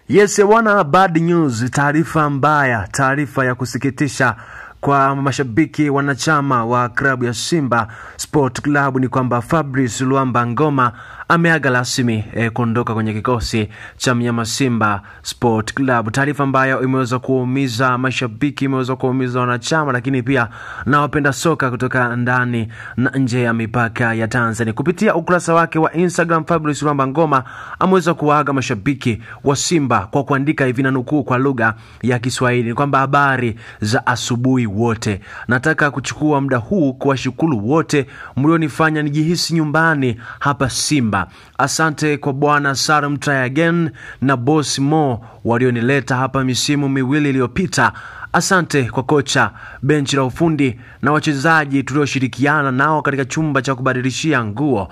Yes bwana, bad news, taarifa mbaya, taarifa ya kusikitisha kwa mashabiki wanachama wa klabu ya Simba Sport Club ni kwamba Fabrice Luamba Ngoma ameaga rasmi kuondoka kwenye kikosi cha mnyama Simba Sport Club. Taarifa ambayo imeweza kuumiza mashabiki, imeweza kuumiza wanachama, lakini pia na wapenda soka kutoka ndani na nje ya mipaka ya Tanzania. Kupitia ukurasa wake wa Instagram, Fabrice Luamba Ngoma ameweza kuwaaga mashabiki wa Simba kwa kuandika hivi na nukuu kwa lugha ya Kiswahili kwamba habari za asubuhi wote, nataka kuchukua muda huu kuwashukuru wote mlionifanya nijihisi nyumbani hapa Simba. Asante kwa Bwana Salum Try Again na Boss Mo walionileta hapa misimu miwili iliyopita. Asante kwa kocha, benchi la ufundi na wachezaji tulioshirikiana nao katika chumba cha kubadilishia nguo.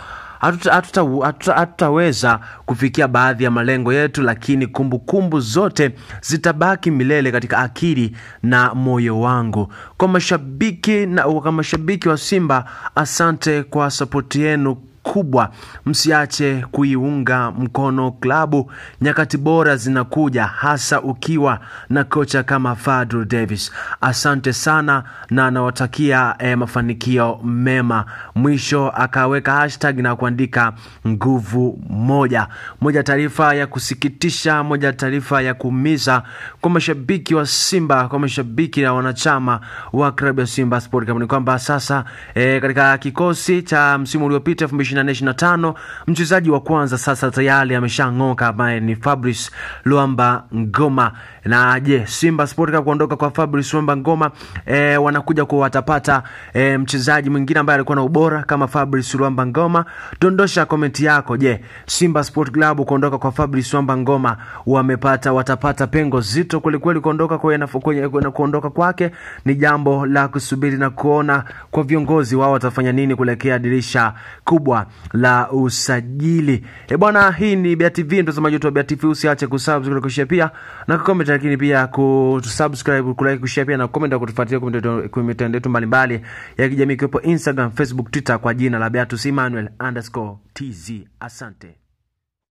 Hatutaweza kufikia baadhi ya malengo yetu, lakini kumbukumbu zote zitabaki milele katika akili na moyo wangu. Kwa mashabiki na kwa mashabiki wa Simba, asante kwa support yenu kubwa, msiache kuiunga mkono klabu. Nyakati bora zinakuja, hasa ukiwa na kocha kama Fadlu Davis. Asante sana na nawatakia mafanikio mema. Mwisho akaweka hashtag na kuandika nguvu moja. Moja taarifa ya kusikitisha, moja taarifa ya kuumiza kwa mashabiki wa Simba, kwa mashabiki na wanachama wa klabu ya Simba Sport Club ni kwamba sasa katika kikosi cha msimu uliopita 2024-2025 mchezaji wa kwanza sasa tayari ameshang'oka ambaye ni Fabrice Luamba Ngoma. Na je, Simba Sport Club kuondoka kwa Fabrice Luamba Ngoma, wanakuja kwa watapata mchezaji mwingine ambaye alikuwa na ubora kama Fabrice Luamba Ngoma? Dondosha komenti yako. Je, Simba Sport Club kuondoka kwa Fabrice Luamba Ngoma watapata pengo zito kweli kweli. Kuondoka kwa kuondoka kwake ni jambo la kusubiri na kuona kwa viongozi wao watafanya nini kuelekea dirisha kubwa la usajili. Bwana, hii ni Bea TV, mtazamaji wetu wa Bea TV, usiache kusubscribe, kushare pia na kucomment, lakini pia kusubscribe, kulike, kushare pia na kucomment na kutufuatilia kwa mitandao yetu mbalimbali ya kijamii ikiwepo Instagram, Facebook, Twitter kwa jina la Beatus Emmanuel _TZ. Asante.